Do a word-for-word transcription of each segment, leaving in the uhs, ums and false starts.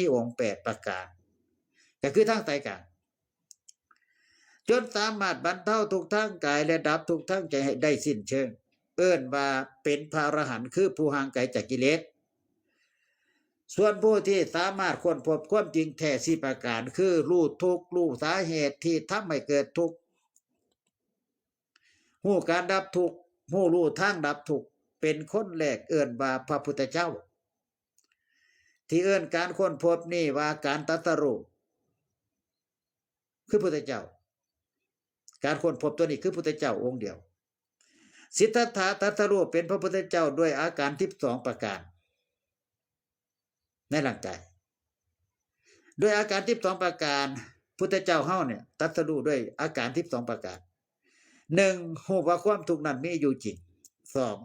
มีองค์แปดประการ ก็คือทางไตรกลาง จนสามารถบรรเทาทุกข์ทางกายและดับทุกข์ทางใจให้ได้สิ้นเชิง เอิ้นว่าเป็นพระอรหันต์ คือผู้ห่างไกลจากกิเลส ส่วนผู้ที่สามารถค้นพบความจริงแท้สี่ประการ คือรู้ทุกข์ รู้สาเหตุที่ทำให้เกิดทุกข์ ฮู้การดับทุกข์ ฮู้รู้ทางดับทุกข์ เป็นคนแรกเอิ้นว่าพระพุทธเจ้า ที่เอิ้นการค้นพบนี่ว่าการตรัสรู้ คือพุทธเจ้า การค้นพบตัวนี้คือพุทธเจ้าองค์เดียว สิทธัตถะตรัสรู้เป็นพระพุทธเจ้าด้วยอาการสิบสองประการ ในร่างกาย ด้วยอาการสิบสองประการ พุทธเจ้าเฮาเนี่ยตรัสรู้ด้วยอาการสิบสองประการ หนึ่ง ฮู้ว่าความทุกข์นั้นมีอยู่จริง สอง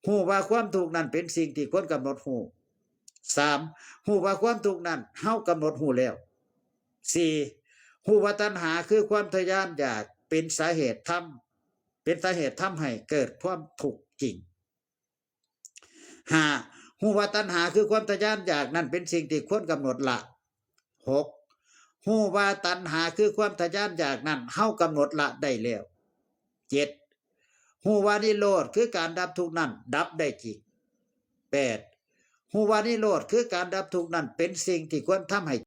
ฮู้ว่าความทุกข์นั้นเป็นสิ่งที่ควรกำหนดฮู้ สาม ฮู้ว่าความทุกข์นั้นเฮากำหนดฮู้แล้ว สี่ ฮู้ว่าตัณหาคือความทะยานอยากเป็นสาเหตุทำ เป็นสาเหตุทำให้เกิดความทุกข์จริง ห้า ฮู้ว่าตัณหาคือความทะยานอยากนั้นเป็นสิ่งที่ควรกำหนดละ หก ฮู้ว่าตัณหาคือความทะยานอยากนั้นเฮากำหนดละได้แล้ว เจ็ด ฮู้ว่านิโรธคือการดับทุกข์นั้นดับได้จริง แปด ฮู้ว่านิโรธคือการดับทุกข์นั้นเป็นสิ่งที่ควรทำให้